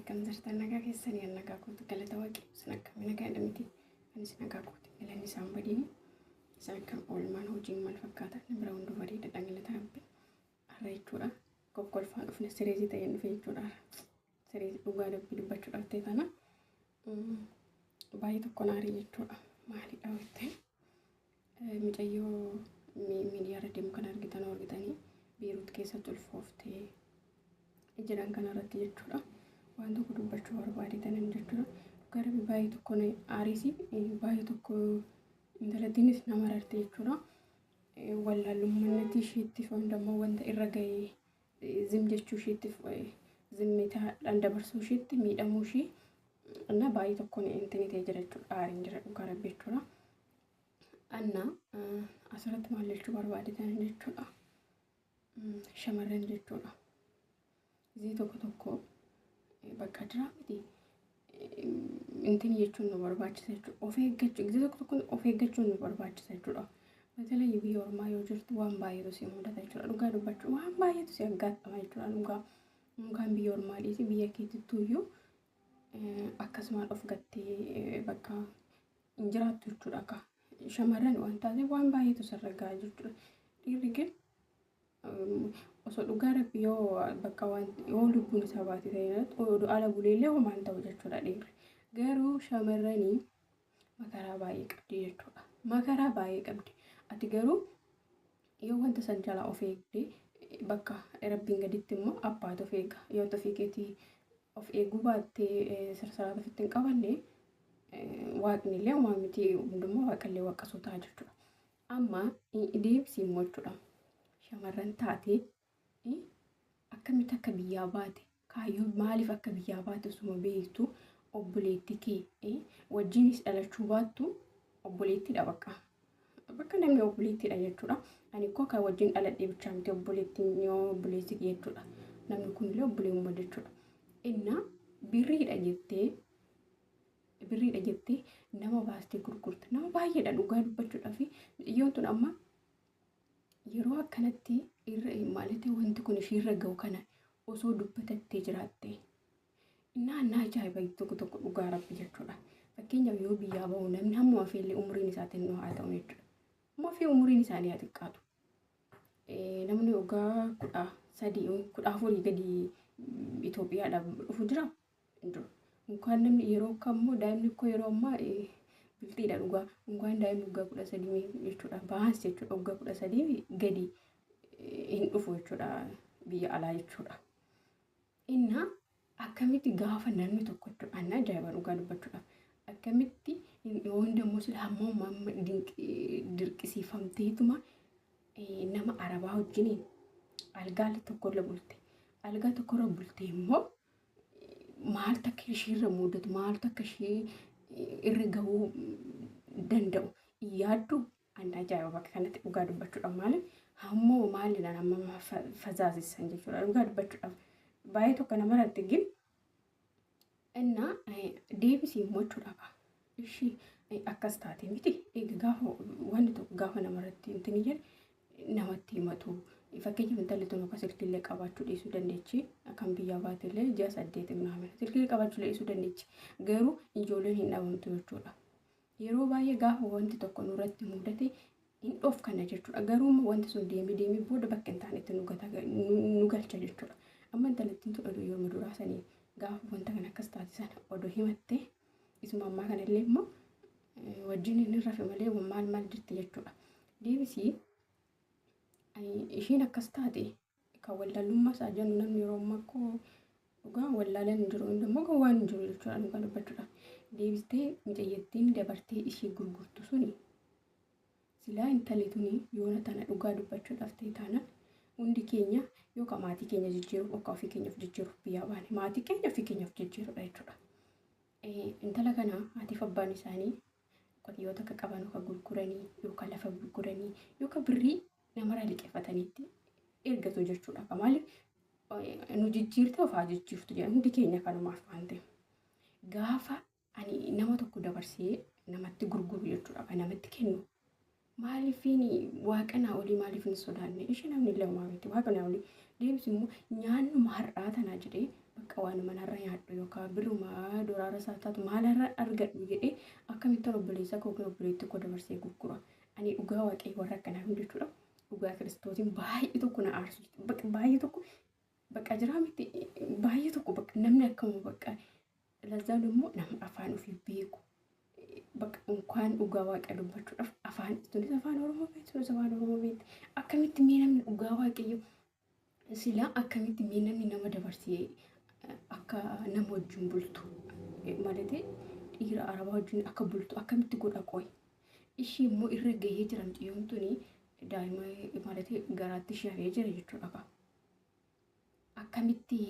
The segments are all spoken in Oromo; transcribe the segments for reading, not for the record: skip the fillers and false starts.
Akkam jirtan? Nagaa keessanii? An nagaa kootu, galata waaqii. Isin akkami? Nagaa miti? Anis nagaa kooti, galanni isaan badiini. Isin akkam? Oolmaan hojiin maal fakkaata? Inni bira hunduu bareedaadha, galata rabbi. Har'a jechuudha kokkolfaan dhufne, sireezii ta'een dhufe jechuudha. Sireezii dhugaa dubbii dubbachuudhaaf ta'e tana baay'ee tokko naarii jechuudha. Maalidha jettee, mucayyoo miidiyaarra deemu kan argitan argitanii Beeruut keessatti ulfooftee jiran kanarratti jechuudha. Waan tokko dubbachuu barbaade tanan jechuudha. Dhugaa rabbi baay'ee tokko na aarisi, baay'ee tokko intalattiinis na mararte jechuudha. Wallaallummannatti isheetti immoo wanta irra ga'ee zim jechuu isheetti, zimmitaadhaan dabarsuu isheetti, miidhamuu ishee እና baay'ee tokko intini ta'e jira jechuudha. Aariin jira dhugaa rabbi jechuudha. Anna asirratti maal jechuu barbaade tanan jechuudha. Shamarran jechuudha. Izii tokko tokko bakka jiraa miti, intini jechuun nu barbaachisa jechuudha. Of eeggachuu, gizee tokko tokko of eeggachuun nu barbaachisa jechuudha. በተለይ biyya ormaa yoo jirtu waan baay'eetu si mudata jechuudha. Dhugaa dubbachuu waan baay'eetu si aggaatama jechuudha. Dhugaa mukaan biyya ormaa dhiisi, biyya keetittuuyyuu akkasumaan of gattee bakka hin jiraattu jechuudha. Akka shamarran waan taateef waan baay'eetu sirra gahaa jechuudha. Dhiirri gin osoo dhugaa rabbi yoo bakka waan yoo lubbuun isaa baate ta'e oduu ala buleellee homaan ta'u jechuudha dhiirri. Garuu shamarranii makaraa baay'ee qabdi jechuudha. Makaraa baay'ee qabdi. Ati garuu yoo wanta san jalaa of eegde, bakka rabbiin gaditti immoo abbaatu of eega. Yoo ofii keetii of eeguu baattee sarsaraata ofitti hin qabanne, waaqni illee homaa miti, hundumaa waaqallee waaqasuu ta'a jechuudha. Amma deebisii immoo jechuudha. Shamarran taatee akkamitti akka biyyaa baate, kaayyoo maaliif akka biyyaa baate osuma beektu, obboleettii kee wajjinis dhalachuu baattu obboleettiidha bakka. Bakka namni obboleettiidha jechuudha. Ani koo kan wajjin dhaladhee bichaa miti obboleettiin, yoo obboleessi jechuudha. Namni kunillee obboleewwan jechuudha. Inna birriidha jettee, birriidha jettee nama baastee gurgurta. Nama baay'eedha dhugaa dubbachuudhaaf. Mucayyoon tun amma yeroo akkanatti irra maalitti wanti kun ishiirra ga'u kana osoo dubbatattee jiraatte. Innaa na ajaa'iba tokko tokko dhugaa rabbi jechuudha. Fakkeenyaaf yoo biyyaa bahu namni hamma feellee umuriin isaa xinnoo haa ta'u jechuudha. Hamma fi umuriin isaanii haa xiqqaatu. Namni waggaa 13, 14 gadi Itoophiyaadhaaf dhufu jira? Hin jiru. Unkaan namni yeroo kammoo daa'imni koo yeroo ammaa bilxiidha dhugaa. Unkaan daa'imni waggaa 13 jechuudha. Baans jechuudha waggaa 13 gadi hin dhufu jechuudha biyya alaa jechuudha. Inna akkamitti gaafa namni tokko jechuudha, anna ajaa'iba dhugaa dubbachuudhaaf, akkamitti yoo immoo sila hamma amma dirqisiifamteetuma nama arabaa wajjiniin algaa tokkorra bulte, algaa tokkorra bulte immoo maaltu akka ishiirra mudatu, maaltu akka ishee irra gahuu danda'u yaaddu? Anna ajaa'iba bakka kanatti dhugaa dubbachuudhaaf. Maali hammoo maalidhaan amma fazaazissan jechuudha. Dhugaa dubbachuudhaaf baay'ee tokko nama irratti gin inna deebisii immoo jechuudha. Ishii akkas taate miti, eega gaafa wanni tokko gaafa namarratti intini jedhe namatti himatu. Fakkeenyaaf intalli tun akka silkiillee qabaachuu dhiisuu dandeechi. Kan biyyaa baatellee ji'a 8 minaamin silkiillee qabaachuu dhiisuu dandeechi. Garuu ijoolleen hin dhabamtu jechuudha. Yeroo baay'ee gaafa wanti tokko nurratti mudate hin dhoofkanna jechuudha. Garuu immoo wanti sun deemee deemee booda bakka hin taanetti nu galcha jechuudha. Amma intalattiin tun oduu yeroo duraa sanii gaafa wanta kana akkas taate sana oduu himatte, isuma ammaa kanallee immoo wajjin hin rafe malee maal maal jirti jechuudha. Deebisii ishiin akkas taate kan wallaalummaa isaa jennu, namni yeroo ammaa koo dhugaa wallaalaan hin jiru, inni immoo gowwaan hin jiru jechuudha dhugaa dubbachuudha. Deebistee mucayyattiin dabartee ishii gurgurtu suni silaa intalli tuni yoona tana dhugaa dubbachuudhaaf ta'e taanaan, hundi keenya yookaan maatii keenya jijjiiruuf yookaan ofii keenyaaf jijjiiruuf biyyaa baane, maatii keenya ofii keenyaaf jijjiiruudha jechuudha. Intala kana haatiif abbaan isaanii qotiyyoota akka qaban yookaan gurguranii yookaan lafa gurguranii yookaan birrii namarraa liqeeffataniitti ergatu jechuudha. Maaliif nu jijjiirte, of haa jijjiirtu jedhan hundi keenya kanumaaf waan ta'eef. Gaafa ani nama tokko dabarsee namatti gurguru jechuudha, kan namatti kennu. Maaliifiin waaqa naa olii maaliif hin sodaanne? Ishee namni illee homaa miti, waaqa naa olii. Deebis immoo nyaannuma har'aa tanaa jedhee bakka Bakka waan manarra nyaadhu yookaan birruma doolaara isaa taatu maalarra argadhu jedhee akkamittan obboleessa koo yookiin obboleettii koo dabarsee gurgura? Ani dhugaa Waaqayyo warra akkanaa kun jechuudha. Dhugaa Kiristoosiin baay'ee tokko na aarsu. Bakka baay'ee tokko bakka jiraa miti, baay'ee tokko bakka namni akkama bakka lazzaan immoo nama afaan ofii beeku. Bakka unkaan dhugaa Waaqa dubbachuudhaaf afaan sunis afaan Oromoo beektu, sunis afaan Oromoo beekti. Akkamitti mee namni dhugaa Waaqayyo silaa akkamitti mee namni nama dabarsee akka nama wajjin bultu malee dhiira Arabaa wajjin akka bultu akkamitti godha qoy? Ishii immoo irra gahee jira, mucayyoon tuni daa'ima malee garaatti ishee hafee jira jechuudha. Akkamitti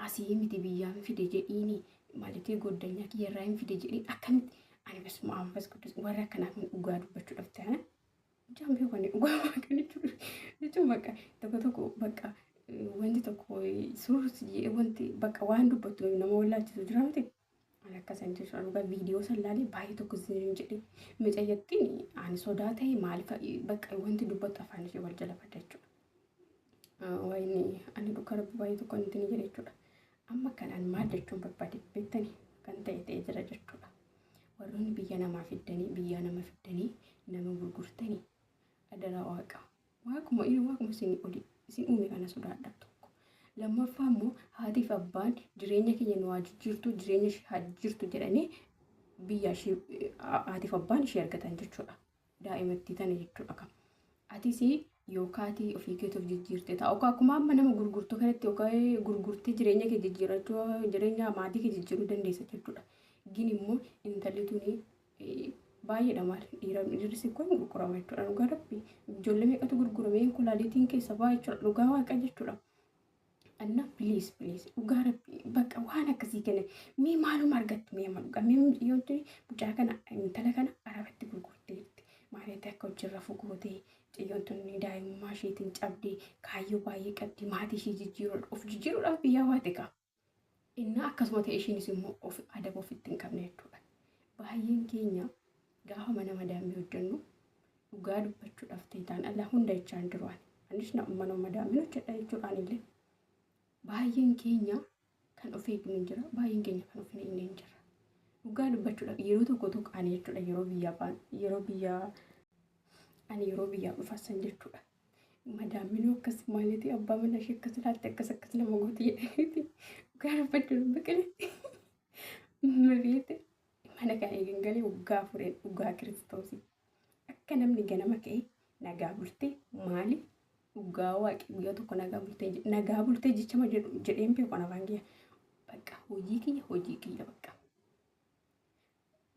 asii miti biyyaan fide jedhiini malee goddanyaa kiyya irraa hin fide jedhiin akkamitti? Ani basuma anfas guddis warra akkanaaf dhugaa dubbachuudhaaf ta'an mucaan beeku. Ani dhugaa Waaqan jechuun bakka tokko tokko bakka wanti tokko suursi wanti bakka waan dubbattu nama wallaalchisu jira miti. Ani akkasan jechuudha, dhugaa viidiyoo san laalee baay'ee tokko isin jedhe. Mucayyattiin ani sodaa ta'e maaliif bakka wanti dubbattu afaan ishee wal jala fadda jechuudha. Wayini ani dhugaa Rabbi baay'ee tokko wanti ni jedhe jechuudha. Amma kanaan maal jechuun barbaade beektanii? Kan ta'e ta'ee jira jechuudha. Warroonni biyya namaa fiddanii, biyya nama fiddanii nama gurgurtanii, adaraa Waaqa. Waaquma inni Waaquma isin oli isin uume kana sodaadha tokko. Lammaffaa immoo haatiif fi abbaan jireenya keenya nu haa jijjiirtu, jireenya ishee haa jijjiirtu jedhanii biyya ishee haatiif abbaan ishee argatan jechuudha. Daa'imattii tana jechuudha kam. Atis yookaan ati ofii keetuuf jijjiirte ta'a. Yookaan akkuma amma nama gurgurtu kanatti yookaan gurgurtee jireenya kee jijjiirachuu, jireenya maatii kee jijjiiruu dandeessa jechuudha. Gin immoo intalli tuni baay'eedha, maal dhiira dhiirri kun gurgurama jechuudha. Dhugaa Rabbi ijoollee meeqatu gurguramee kulaalitiin keessa ba'a jechuudha. Dhugaa Waaqa jechuudha. Anna please, please, dhugaa Rabbi bakka waan akkasii kenna mee maaluma argattu mee amma dhugaa mee mucayyoon tuni mucaa kana intala kana Arabatti gurgurteetti maalitti akka hojiirra fugootee mucayyoon tuni daa'imummaa isheetiin cabdee kaayyoo baay'ee qabdi, maatii ishee jijjiiruudhaaf, of jijjiiruudhaaf biyyaa baate qaba. Innaa akkasuma ta'e ishiinis immoo of adaba ofitti hin qabne jechuudha. Baay'een keenya gaafa mana madaamii hojjennu dhugaa dubbachuudhaaf ta'e ta'an alla hunda jechaan jiru ani. Anis mana madaamiin hojjedha jechuudhaan illee. Baay'een keenya kan of eegnu hin jira. Baay'een keenya kan of hin eegne hin jira. Dhugaa dubbachuudhaaf yeroo tokko tokko ani jechuudha yeroo biyyaa ba'an yeroo biyyaa ani yeroo biyyaa dhufasan jechuudha. Madaaminuu akkas maaliiti abbaa mana ishee akkas ilaalte akkas akkas nama gooti jedhaniiti dhugaa dubbachuun biqile mabeete mana kana eegan galee waggaa 4 dhugaa Kiristoosii akka namni ganama ka'ee nagaa bultee maali dhugaa Waaqi guyyaa tokko nagaa bultee nagaa bultee jechama jedheen beeku afaan kiyya. Bakka hojii kiyya, hojii kiyya bakka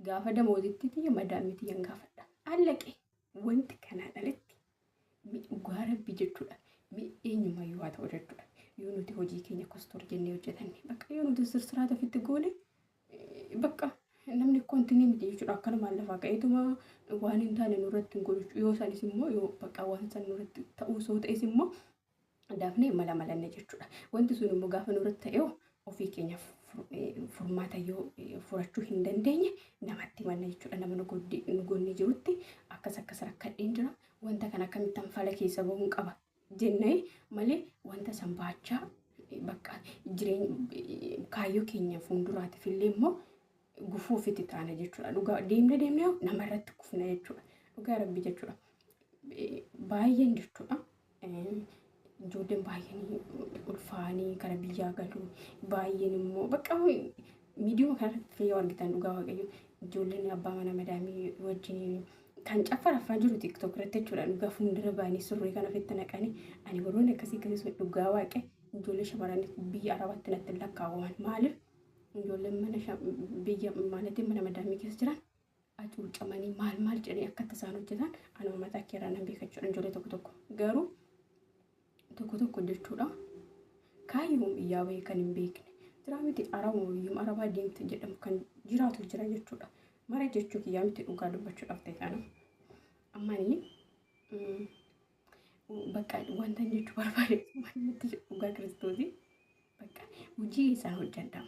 gaafa damoozitti tiyya madaamii tiyyan gaafadha allaqe. Wanti kanaan alatti dhugaa Rabbi jechuudha eenyumayyuu haa ta'u jechuudha, yoo nuti hojii keenya kostor jennee hojjetanne, bakka yoo nuti sirsiraata ofitti goone, bakka namni kontinii miti jechuudha. Akkanumaan lafaa ka'eetuma waan hin taane nurratti hin godhu. Yoo sanis immoo yoo bakka waan san nurratti ta'uu soo ta'es immoo dafnee mala malanne jechuudha. Wanti sun immoo gaafa nurratti ta'e ofii keenya furmaata yoo furachuu hin dandeenye namatti manna jechuudha. Nama nu gonni jirutti akkas akkas rakkadheen jira. Wanta kana akkamittan fala keessa bahuun qaba jennee malee wanta san baachaa bakka jireenya kaayyoo keenya fuulduraatiif illee immoo gufuu ofitti taana jechuudha. Dhugaa deemne deemne namarratti kufna jechuudha. Dhugaa Rabbi jechuudha. Baay'een jechuudha. Ijoolleen baay'een ulfaanii gara biyyaa galu. Baay'een immoo bakka miidiyuma kanarratti fayyoo argitan, dhugaa Waaqayyo ijoolleen abbaa mana madaamii wajjin kan caffaraffaa jiru TikTok irratti jechuudha. Dhugaa fuuldura ba'anii surree kana ofitti naqanii ani warroonni akkasii akkasii sun dhugaa Waaqa ijoollee shamarran biyya Arabaatti natti lakkaawwaman. Maaliif ijoolleen mana biyya maalitti mana madaamii keessa jiran hacuucamanii maal maal jedhanii akkatti isaan hojjetan anuma mataa keerraa nan beeka jechuudha. Ijoollee tokko tokko garuu tokko tokko jechuudha kaayyoon biyyaa bahee kan hin beekne jira miti, Arabuma biyyuma Arabaa deemte jedhamu kan jiraatu jira jechuudha. Mara jechuu kiyyaa miti, dhugaa dubbachuudhaaf ta'e kana. Ammanii bakka wanta jechuu barbaade nutti dhugaa Kiristoosii bakka hojii isaan hojjedha.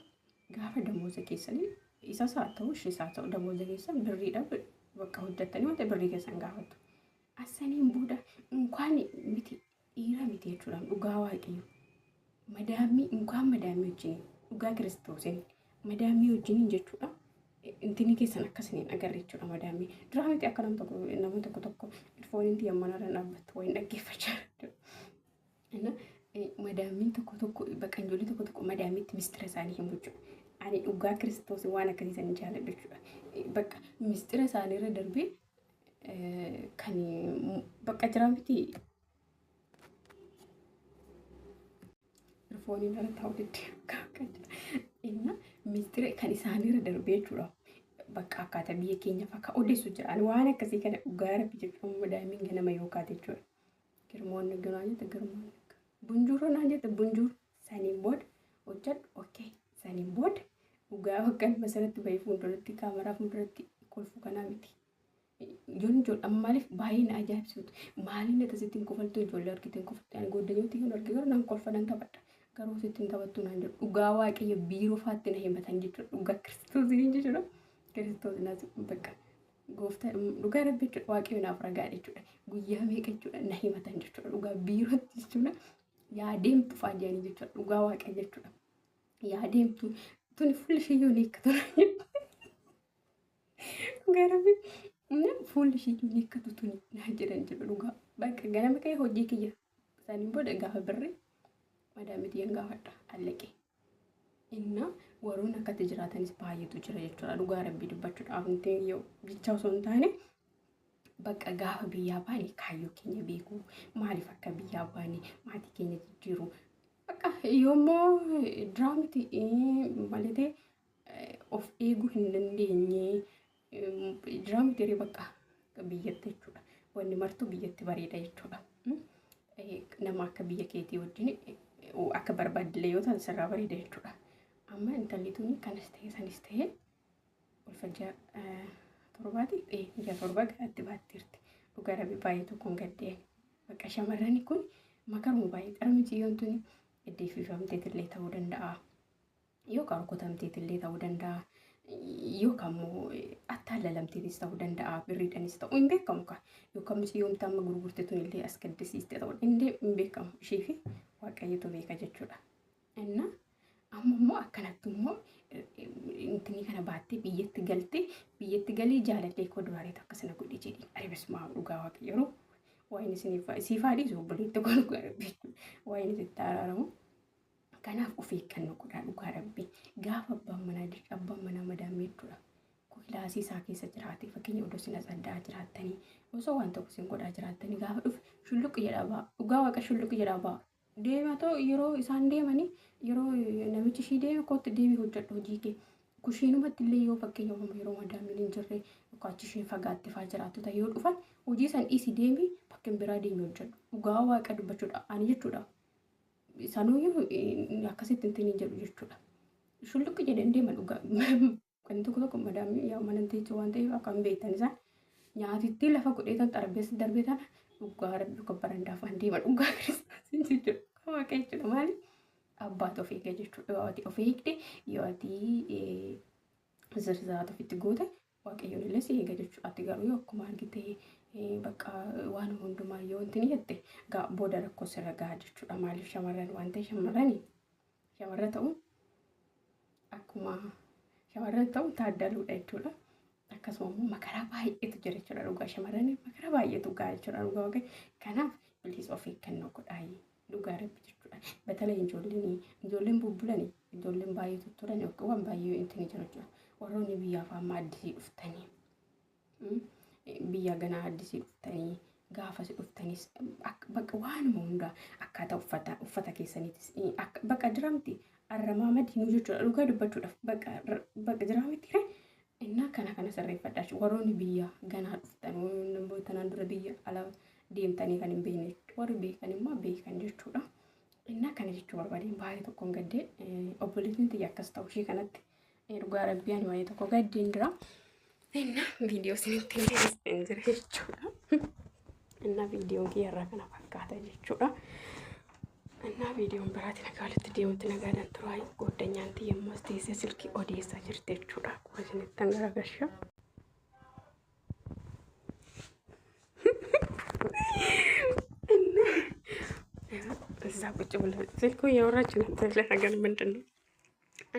Gaafa damooza keessanii isas haa ta'u ishees haa ta'u damooza keessan birriidha, bakka hojjettanii wanta birrii keessan gaafattu. Asaniin booda inkaan miti dhiira miti jechuudha dhugaa Waaqayyo. Madaamii inkaan madaamii wajjin Dhugaa Kiristoosiin madaamii wajjiniin jechuudha. Intini keessan akkasiniin agarre jechuudha madaamii. Duraa miti akka nam tokko namni tokko tokko ilfooniin tiyya manarra dhaabbattu wayiin dhaggeeffachaa jiru. Inna madaamiin tokko tokko bakka ijoollee tokko tokko madaamiitti mistira isaanii himu jechuudha. Ani dhugaa Kiristoos waan akkasii san jaalladhu jechuudha. Bakka mistira isaaniirra darbee kan bakka jira miti Irfooniin irra taa'u diddee akka akka jira. Inna mistira kan isaaniirra darbee jechuudha. Bakka akkaataa biyya keenyaaf akka odeessu jira. Ani waan akkasii kana dhugaa rabbi jechuudha. Madaamiin ganama yoo kaate jechuudha. Girmoonni ganaa jette girmoonni. Bunjuuroo naan jette bunjuur. Saniin booda hojjedhu okee. Saniin booda dhugaa bakka masirratti bahee fuulduratti kaameraa fuulduratti kolfuu kanaa miti. Ijoolleen ijoollee amma maaliif baay'ee na ajaa'ibsiiftu. Maaliin ati sitti hin kofaltu ijoollee argite hin kofaltu. Ani gooddanyooti kan arge garuu nan kolfa nan taphadha. Garuu sitti hin taphattu naan jedhu. Dhugaa waaqayyo biiroo faatti na himatan jechuudha. Dhugaa kiristoosiin jechuudha. Kiristoos naas bakka gooftaa dhugaa rabbi jechuudha. Waaqayyo naaf ragaa jechuudha. Guyyaa meeqa jechuudha na himatan jechuudha. Dhugaa biirootti jechuudha. Yaa deemtu fa'aa jedhanii jechuudha. Dhugaa waaqayyo jechuudha. Yaa deemtu tuni fuulli ishee yoo ni hiikkatu. Dhugaa rabbi fuulli ishee ni hiikkatu tuni naa jedhan jedhu dhugaa. Bakka ganama ka'ee hojii kiyya isaaniin booda gaafa birri madaamii tiyyan gaafadha allaqee. Inna warroon akkatti jiraatanis baay'eetu jira jechuudha. Dhugaa rabbii dubbachuudhaaf nuti yoo jecha osoo hin taane bakka gaafa biyyaa baane kaayyoo keenya beekuu maaliif akka biyyaa baane maatii keenya jijjiiruu bakka yoommoo diraamiti malee of eeguu hin dandeenye diraamiti ree bakka biyyatti jechuudha. Wanni martuu biyyatti bareeda jechuudha. Nama akka biyya keetii wajjin akka barbaadillee yoo taate sirraa bareeda jechuudha. Amma intalli tuni kanas ta'e sanis ta'e ulfa ji'a torbaati ji'a torba garaatti baatteerti. Dhugaa rabbi baay'ee tokkoon gaddeen. Bakka shamarrani kun makaruma baay'ee qara miciyyoon tuni eddeeffifamteetillee ta'uu danda'a. Yookaan rukutamteetillee ta'uu danda'a. Yookaan immoo attaallalamteetis ta'uu danda'a. Birriidhaanis ta'uu hin beekamu kaa. Yookaan miciyyoomti amma gurgurte tunillee as gaddisiiste ta'uu hin beekamu. Ishee fi Waaqayyotu beeka jechuudha. Inna amma immoo akkanatti immoo intinii kana baattee biyyatti galtee biyyatti galii jaalallee koo duraaniitu akkasina godhe jedhi. Ari bismaa dhugaa Waaqayyo waa'een isiniif siif haa dhiisu obboleetti koo dhugaa rabbi waa'een isitti araaramu. Kanaaf of eeggannoo godhaa dhugaa rabbi. Gaafa abbaan manaa abbaan manaa madaamii jechuudha. Kilaasii isaa keessa jiraate fakkeenya odoo isin asaddaa jiraattanii osoo waan tokko isin godhaa jiraattanii gaafa dhufe shulluqqi jedhaa ba'a. Dhugaa waaqa shulluqqi jedhaa ba'a. Deema ta'u yeroo isaan deemanii yeroo namichi ishii deeme kootti deebii hojjedhu hojii kee. Kushiinumatti illee yoo fakkeenya yeroo madaamiin hin jirre yookaan achi isheen fagaatte fa'aa jiraattu ta'e yoo dhufan hojii san dhiisi deemi bakka hin biraa deemi hojjedhu. Dhugaa waaqa dubbachuudha ani jechuudha. Sanuyyuu akkasitti hin hin jedhu jechuudha. Shulluqqi jedheen deema dhugaa. Kan tokko tokko madaamii yaa mana teessoo waan ta'eef akka hin beektan isaan nyaatitti lafa godhee tan xarbeessa darbee tana dhugaa rabbi akka barandaa afaan deema dhugaa kiristaasiin jechuudha. Waaqa jechuudha maali? Abbaatu of eega jechuudha. Yoo ati of eegde yoo ati zirzaata ofitti goote Waaqayyoon illee si eega jechuudha. Ati garuu yoo akkuma argite bakka waan hundumaa yoo wanti ni jette booda rakkoo sirra gaha jechuudha. Maaliif shamarran waan ta'e shamarrani shamarra ta'uun akkuma shamarran ta'uun taaddaluudha jechuudha. Akkasuma immoo makaraa baay'eetu jira jechuudha dhugaa shamarran makaraa baay'eetu gaha jechuudha dhugaa waaqayyo. Kanaaf biliis of eeggannoo godhaa dhugaa rabbi jechuudha. Batalee ijoolleen ijoolleen bubbulani ijoolleen baay'ee tutturani waan baay'ee inti ni jira jechuudha. Warroonni biyyaaf amma addisii dhuftanii biyya ganaa addisii dhuftanii gaafas dhuftanis bakka waanuma hundaa akkaataa uffata uffata keessaniitis bakka jiramti arramaamadi nu jechuudha dhugaa dubbachuudhaaf bakka bakka jiramti innaa kana kana sirreeffadhaa warroonni biyya ganaa dhuftan tanaan dura biyya ala deemtanii kan hin beekne warri beekan immoo beekan jechuudha. Innaa kana jechuu barbaadeen baay'ee tokkoon gaddee obboleettiin tiyya akkas ta'u ishee kanatti dhugaa rabbii ani baay'ee tokko gaddeen jira. Innaa viidiyoo isinitti hin jira jechuudha. Innaa viidiyoon kiyya irraa kana fakkaata jechuudha. Innaa viidiyoon biraatti nagaa walitti deemutti nagaadhaan turaa gooddanyaan tiyya immoo teessee silkii odeessaa jirti jechuudha. Akkuma isinitti garagalcha. እዛ ቁጭ ብሎ ስልኩ እያወራች ነበር። ለነገር ምንድን ነው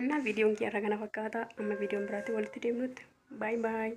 Annaa viidiyoon kiyya irra kana fakkaata. Amma viidiyoon biraatti walitti deemnutti. Baay baay.